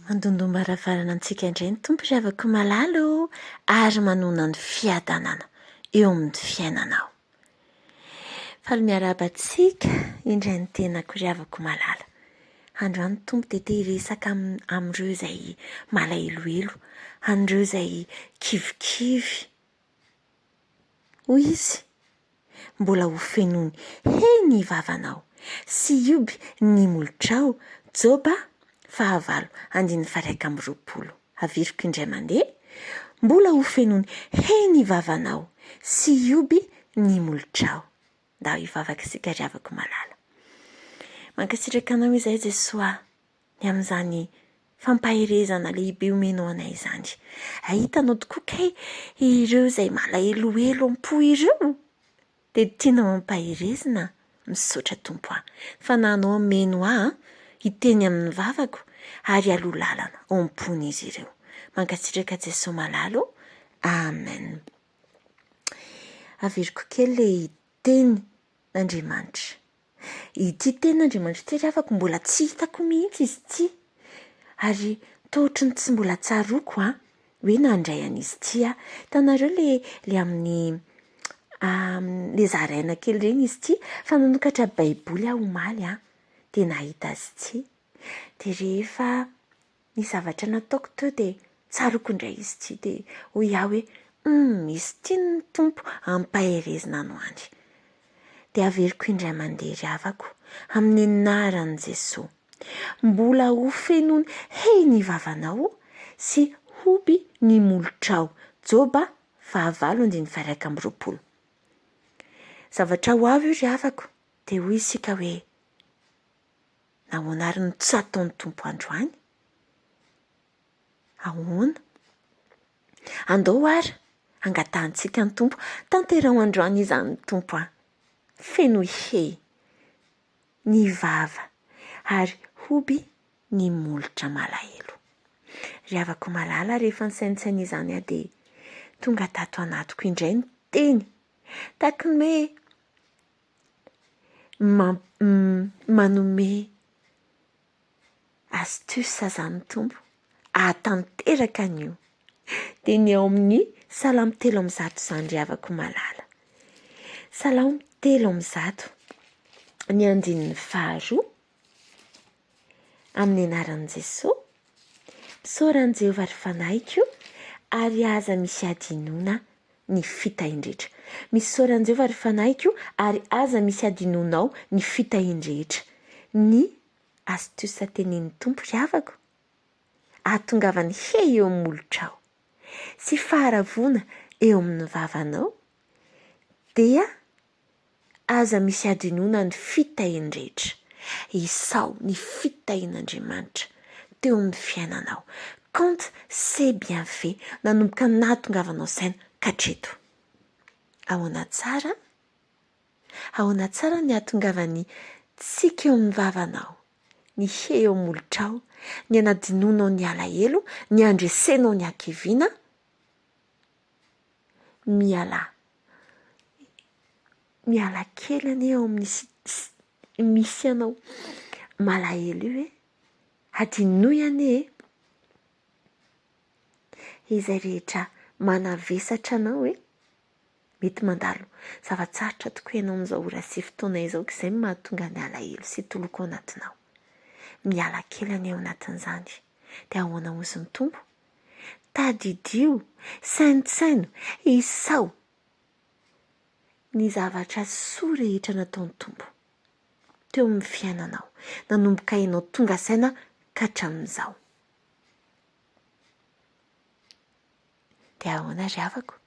Mandondom-baravarana antsika indray ny Tompo ry havako malala ô, ary manona ny fiadanana eo amin'ny fiainanao. Faly miarahaba antsika indray ny tenako ry havako malala. Androany ny Tompo dia te hiresaka amin'ireo izay malahelohelo, an'ireo izay kivikivy. Hoy izy, Mbola ho fenoiny hehy ny vavanao, sy hioby ny molotrao, Joba fahavalo andininy faha-21. Averiko indray mandeha, Mbola ho fenoiny hehy ny vavanao, sy hioby ny molotrao. Ndao hivavaka isika ry havako malala. Mankasitraka anao izahay Jesoa ny amin'izany fampaherezana lehibe omenao anay izany. Ahitanao tokoa kay ireo izay malahelohelo am-po ireo dia tianao ampaherezina. Misaotra Tompo a. Fanahinao hameno ahy hiteny amin'ny vavako ary hialoha lalana ao am-pon'izy ireo. Mankasitraka Jesoa malala ô. Amen. Averiko kely ilay teny Andriamanitra. Ity tenin'Andriamanitra ity ry havako mbola tsy hitako mihitsy izy ity. Ary toa ohatry ny tsy mbola tsaroako an, hoe nandray an'izy ity aho. Hitanareo le le amin'ny le zaraina kely ireny izy ity, fa nanokatra baiboly aho omaly an, dia nahita azy ity. Dia rehefa Ny zavatra nataoko teo dia tsaroako indray izy ity dia hoy aho hoe humm izy ity no Tompo ampaherezina any ho any. Dia averiko indray mandeha ry havako amin'ny anaran'i Jesoa. Mbola ho fenoiny hehy ny vavanao sy hoby ny molotrao. Joba fahavalo andininy faha-21. Zavatra ho avy io ry havako dia hoy isika hoe Nahoana àry no tsy ataon'ny Tompo androany? Ahoana? Andao àry hangatahantsika ny Tompo, tanteraho androany izany Tompo a! Fenoy hehy ny vava ary hoby ny molotra malahelo. Ry havako malala, rehefa nisaintsaina izany aho dia tonga tato anatiko indray ny teny, tahaky ny hoe Manome astuce zany Tompo ahatanteraka an'io. Dia ny ao amin'ny Salamo 103 izany ry havako malala. Salamo 103, ny andininy faharoa, amin'ny anaran'i Jesoa, Misaora an'i Jehovah ry fanahiko, ary aza misy hadinoina ny fitahin-drehetra. Misaora an'i Jehovah ry fanahiko, ary aza misy hadinoinao ny fitahin-drehetra. Ny astuce tenenin'ny Tompo ry havako, ahatongavan'ny hehy eo amin'ny molotrao, sy faharavoana eo amin'ny vavanao, dia Aza misy hadinoina ny fitahiany rehetra. Isao ny fitahian'Andriamanitra teo amin'ny fiainanao. Compte ses bienfaits nanomboka ny nahatongavanao saina ka hatreto. Ahoana tsara? Ahoana tsara ny hahatongavan'ny tsiky eo amin'ny vavanao, ny hehy eo amin'ny molotrao, ny hanadinoanao ny alahelo, ny handresenao ny hakiviana? Mialà. Miala kely anie ao amin'ny misy anao malahelo io e. Hadinoy anie e. Izay rehetra manavesatra anao e. Mety mandalo zava-tsarotra tokoa ianao amin'izao ora sy fotoana izao ka izay no mahatonga ny alahelo sy toloko ao anatinao. Miala kely anie ao anatin'izany. Dia ahoana hozy ny Tompo? Tadidio, saintsaino, isao ny zavatra soa rehetra nataon'ny Tompo teo amin'ny fiainanao, nanomboka ianao tonga saina ka hatramin'izao. Dia ahoana ry havako?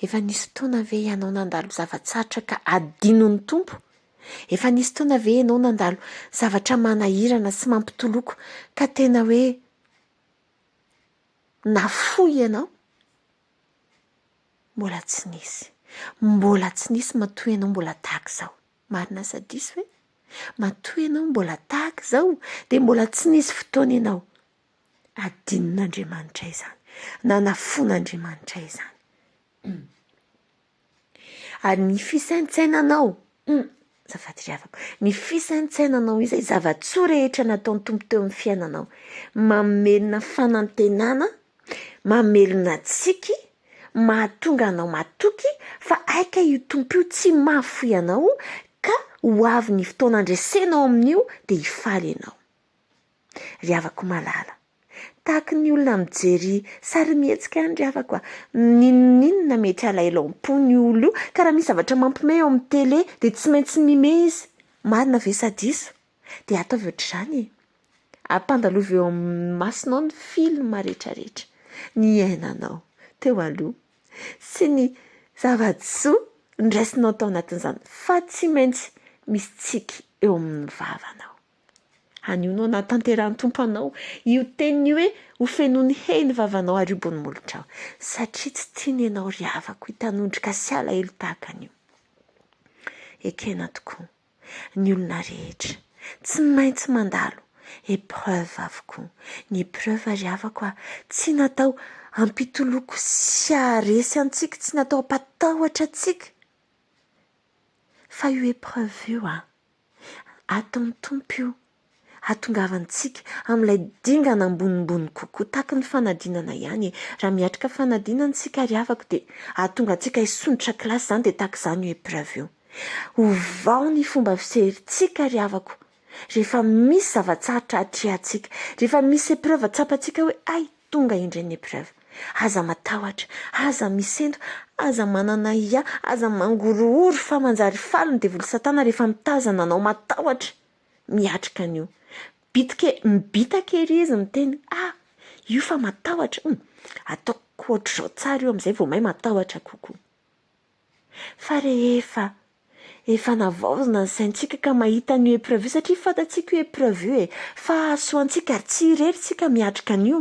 Efa nisy fotoana ve ianao nandalo zava-tsarotra ka adinon'ny Tompo? Efa nisy fotoana ve ianao nandalo zavatra manahirana sy mampitoloko ka tena hoe nafoy ianao? Mbola tsy nisy. Mbola tsy nisy matoa ianao mbola tahaka izao. Marina sa diso ve? Matoa ianao mbola tahaka izao dia mbola tsy nisy fotoana ianao adinon'Andriamanitra izany, na nafoin'Andriamanitra izany. Ary ny fisaintsainanao, hum, Azafady ry havako. Ny fisaintsainanao izay zava-tsoa rehetra nataon'ny Tompo teo amin'ny fiainanao, mamelona fanantenana, mamelona tsiky, mahatonga anao matoky fa aika io Tompo io tsy mahafoy anao ka ho avy ny fotoana handresenao amin'io dia hifaly ianao. Ry havako malala, tahaky ny olona mijery sarimihetsika ihany ry havako a, n'inon'inona mety halahelo am-po ny olona io, ka raha misy zavatra mampime eo amin'ny télé dia tsy maintsy mime izy, marina ve sa diso? Dia ataovy ohatr'izany e, ampandalovy eo amin'ny masonao ny film rehetrarehetra niainanao teo aloha sy ny zava-tsoa niraisinao tao anatin'izany fa tsy maintsy misy tsiky eo amin'ny vavanao. Anio no anatanterahan'ny Tompo anao io teniny io hoe, Ho fenoiny hehy ny vavanao ary hobo ny molotrao. Satria tsy tiany ianao ry havako hitanondrika sy halahelo tahaka an'io. Ekena tokoa, ny olona rehetra tsy maintsy mandalo épreuve avokoa. Ny épreuve ry havako a, tsy natao hampitoloko sy haharesy antsika, tsy natao hampatahotra antsika. Fa io épreuve io a, Ataon'ny Tompo io hahatongavantsika amin'ilay dingana ambonimbony kokoa, tahaky ny fanadinana ihany e. Raha miatrika fanadinana isika ry havako dia hahatonga antsika hisondrotra kilasy izany dia tahaka izany io épreuve io. Ovao ny fomba fijerintsika ry havako rehefa misy zava-tsarotra atrehantsika, rehefa misy épreuve tsapantsika hoe hay Tonga indray ny épreuve. Aza matahotra, aza misento, aza manana ahiahy, aza mangorohoro fa manjary faly ny devoly satana rehefa mitazana anao matahotra miatrika an'io. Bitika e, mibitaka ery izy miteny ah io fa matahotra, hum ataoko ohatr'izao tsara io amin'izay vao may matahotra kokoa. Fa rehefa efa navaozina ny saintsika ka mahita an'io épreuve io, satria fantatsika io épreuve io e, fa hahasoa antsika ary tsy irery tsika miatrika an'io,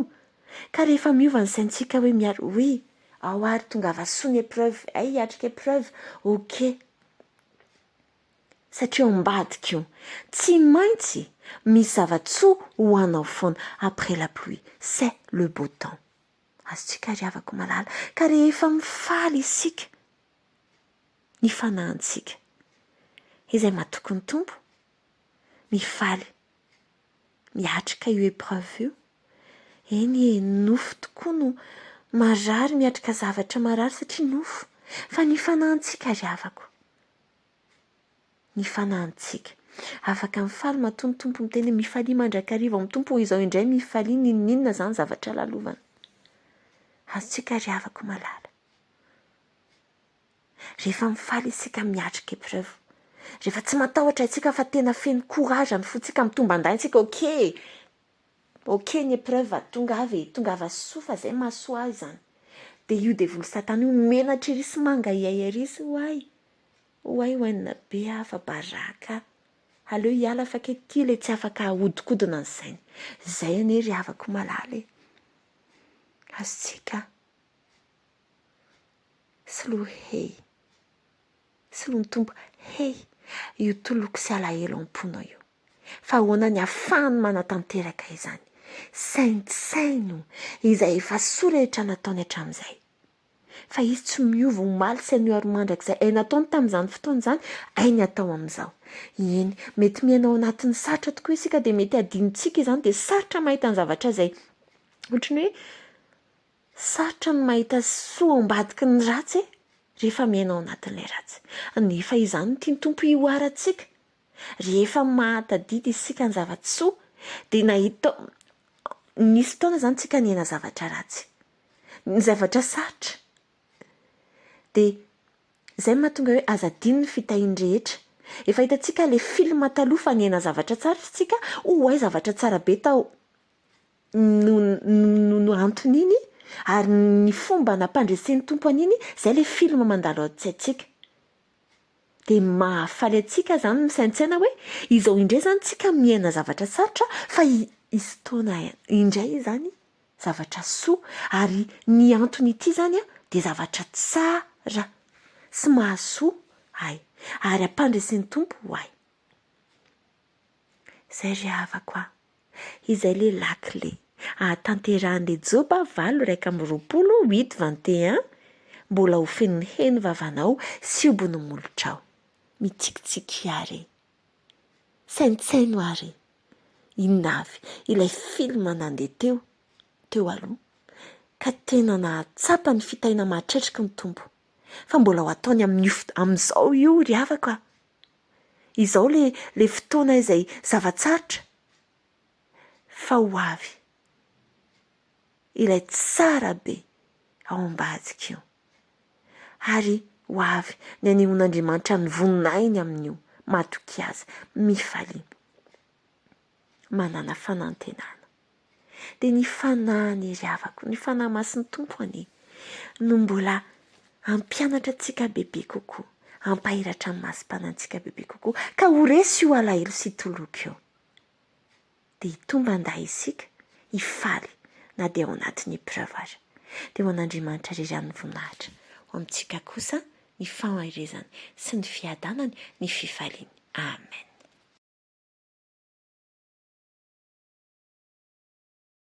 ka rehefa miova ny saintsika hoe miary, oui, ao ary tongava soa ny épreuve, hay hiatrika épreuve, ok, satria ao ambadika io, tsy maintsy misy zava-tsoa ho anao foana, après la pluie, c'est le beau temps. Azontsika ry havako malala, ka rehefa mifaly isika, ny fanahintsika, izay matoky ny Tompo, mifaly, miatrika io épreuve io, eny e, ny nofo tokoa no marary miatrika zavatra marary satria nofo, fa ny fanahintsika ry havako, ny fanahintsika. Afaka mifaly matoa ny Tompo miteny hoe mifalia mandrakariva ao amin'ny Tompo, izao indray mifalia n'inon'inona izany zavatra lalovana. Azontsika ry havako malala. Rehefa mifaly isika miatrika épreuve, rehefa tsy matahotra isika fa tena feno courage ny fontsika, mitomban-dahy isika, ok, ok ny épreuve, tongava e, tongava soa fa zay mahasoa ahy izany. Dia io devoly satana io menatra ery sy mangahiahy ery sy oay. Oay oainina be aho fa baraka aleo hiala fa kay ty le tsy afaka ahodikodina ny sainy zay anie ry havako malala e azontsika soloy hehy soloy ny Tompo hehy io toloko sy alahelo am-ponao io fa ahoana ny afahany manatanteraka izany saintsaino izay efa soa rehetra nataony hatramin'izay Fa izy tsy miova omaly sy anio ary mandrakizay. Hay nataony tamin'izany fotoana izany, hay ny atao amin'izao. Eny, mety miaina ao anatin'ny sarotra tokoa isika dia mety hadinontsika izany dia sarotra mahita ny zavatra izay ohatry ny hoe sarotra ny mahita soa ao ambadiky ny ratsy e, rehefa miaina ao anatin'ilay ratsy. Nefa izany no tian'ny Tompo hihoarantsika. Rehefa mahatadidy isika ny zava-tsoa dia nahita, nisy fotoana izany tsika niaina zavatra ratsy. Ny zavatra sarotra dia izay no mahatonga hoe aza adino ny fitahiany rehetra. Efa hitantsika ilay film taloha fa niaina zavatra tsara isika, oay zavatra tsara be tao no no no anton'iny ary ny fomba nampandresen'ny Tompo an'iny, izay ilay film mandalo ao an-tsaintsika. Dia mahafaly antsika izany ny misaintsaina hoe izao indray izany tsika miaina zavatra sarotra fa hisy fotoana indray izany zavatra soa ary ny antony ity izany dia zavatra tsara sy mahasoa ahy ary ampandresen'ny Tompo ho ahy. Izay ry havako a! Izay le lakile ahatanterahan'le Joba valo 21 huit vingt et un mbola ho feno heno vavanao sy hobo ny molotrao. Mitsikitsiky àry e! Saintsaino àry e! Inona avy ilay film nandeha teo, teo aloha, ka tena nahatsapa ny fitahiana mahatretriky ny Tompo, fa mbola ho ataony amin'io amin'izao io ry havako a! Izao le le fotoana izay zava-tsarotra fa ho avy ilay tsara be ao ambadika io. Ary ho avy ny hanehoan'Andriamanitra ny voninahiny amin'io. Matokia azy, mifalia, manàna fanantenana. Dia ny Fanahiny ry havako, ny Fanahy Masin'ny Tompo anie no mbola hampianatra antsika bebe kokoa, hampahiratra ny masom-panantsika bebe kokoa, ka ho resy io alahelo sy toloko io. Dia hitomban-dahy isika, hifaly na dia ao anatin'ny épreuve aza. Dia ho an'Andriamanitra irery ihany ny voninahitra. Ho amintsika kosa ny faherezany sy ny fiadanany, ny fifaliany. Amen.